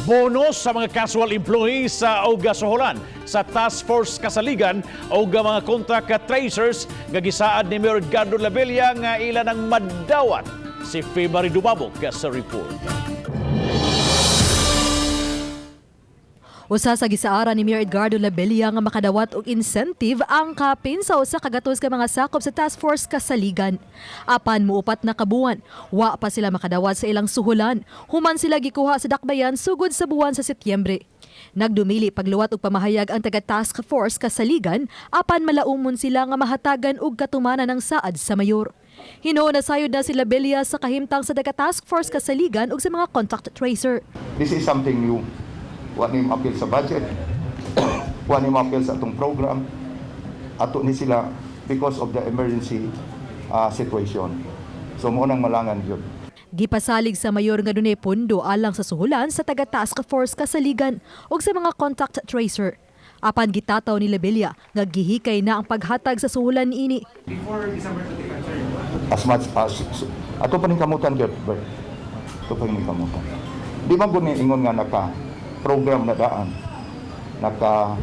Bonus sa mga casual employees sa og suhulan sa Task Force Kasaligan og mga contract tracers nga gisaad ni Mayor Edgardo Labella nga ila nang madawat. Si February Dumabok sa report. Usa sa gisaaran ni Mayor Edgardo Labella nga makadawat og incentive ang kapin sa 100 ka mga sakop sa Task Force Kasaligan. Apan muupat na kabuan, wa pa sila makadawat sa ilang suhulan. Human sila gikuha sa dakbayan sugod sa buwan sa Setyembre. Nagdumili pagluwat og pamahayag ang taga Task Force Kasaligan, apan malaumon sila nga mahatagan og katumanan ng saad sa mayor. Hinuon na sayod na si Labella sa kahimtang sa taga Task Force Kasaligan ug sa mga contact tracer. This is something new. Wa ni appeal sa budget. Wa ni appeal sa atong program. Ato ni sila because of the emergency situation. So mao nang malangan gyud. Gipasalig sa mayor nga dunay pondo alang sa suhulan sa taga Task Force Kasaligan ug sa mga contact tracer. Apan gitataw ni Labella nga gihikay na ang paghatag sa suhulan niini. As much as ato pa ning kamutan gyud, Bert. Ato pa ning kamutan. Di man gud ni ingon nga naka program na daan. Naka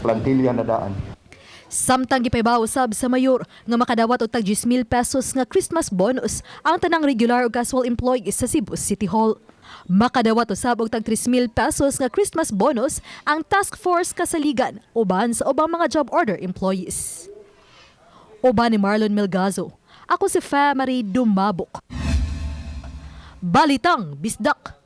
plantilla na daan. Samtang gipaybaw usab sa mayor nga makadawat og tag 10,000 pesos nga Christmas bonus ang tanang regular ug casual employees sa Cebu City Hall. Makadawat usab og tag 3,000 pesos nga Christmas bonus ang Task Force Kasaligan uban sa ubang mga job order employees. Uban ni Marlon Melgazo. Ako si Fa Marie Dumabok. Balitang Bisdak.